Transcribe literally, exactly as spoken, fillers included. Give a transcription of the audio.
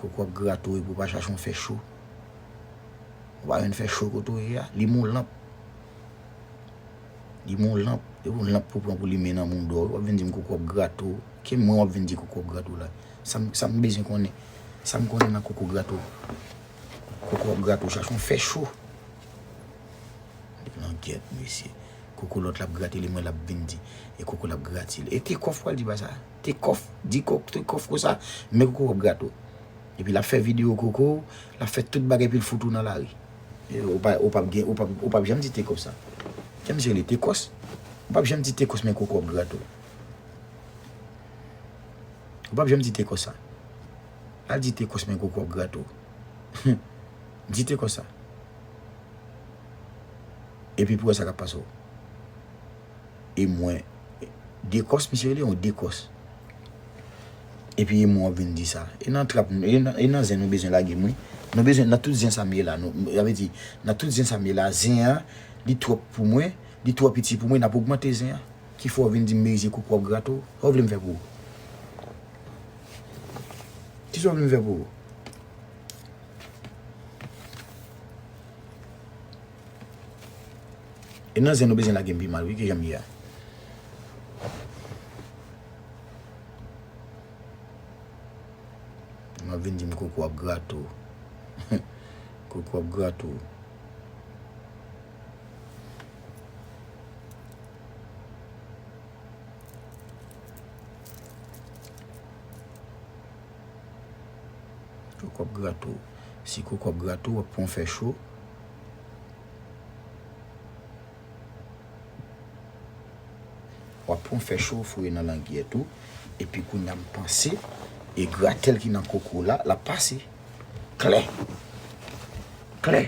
Koko ap grate w epi w pa chache yon fè cho. Ou pa jwenn fè cho kote w ye a. Limen yon lanp. Limen yon lanp. Epi yon lanp pou pran pou limen nan mouda w. W ap vin di m koko ap grate w. Ki mwen w ap vin di koko ap grate w la? Sa m, sa m bezwen konnen? Sa m konnen nan koko grate w? Koko ap grate w, chache yon fè cho. Langyèt, mesye. Koko lòt la ap grate li, mwen l ap vin di. E koko l ap grate li. E Tekòf pral di pa sa. Tekòf, di kok, Tekòf konsa, men koko ap grate w. Epi l ap fè videyo koko, l ap fè tout bagay epi l fout ou nan lari. E ou pa, ou p ap gen, ou p ap, ou p ap janm di Tekòf sa. Kèm serye, Tekòs. Ou p ap janm di Tekòs, men koko ap grate w. Ou p ap janm di Tekòs sa. Al di Tekòs, men koko ap grate w. Di Tekòs sa. Epi pou wè sa k ap pase w. E mwen, Dekòs, misye rele yon Dekòs. Epi e mwen w ap vin di sa. E nan trap, e nan, e nan zen nou bezwen lage m, wi. Nou bezwen, nan tout zen sa m ye la, nou, sa vle di, nan tout zen sa m ye la, zen an, li twòp pou mwen, li twò piti pou mwen, n ap ogmante zen an. Ki fè w vin di m merize koko ap grate w? Sa w vle m fè pou ou? Kisa w vle m fè pou ou? E nan zen nou bezwen lage m pi mal, wi, ki jan m ye a. Mwen vin di m koko ap grate w. Koko ap grate w. Koko ap grate w. Si koko ap grate w, w ap pran fè cho. W ap pran fè cho, foure nan langyèt ou. Epi kounye a m panse, e gratèl ki nan koko la, l ap pase. Klè. Klè.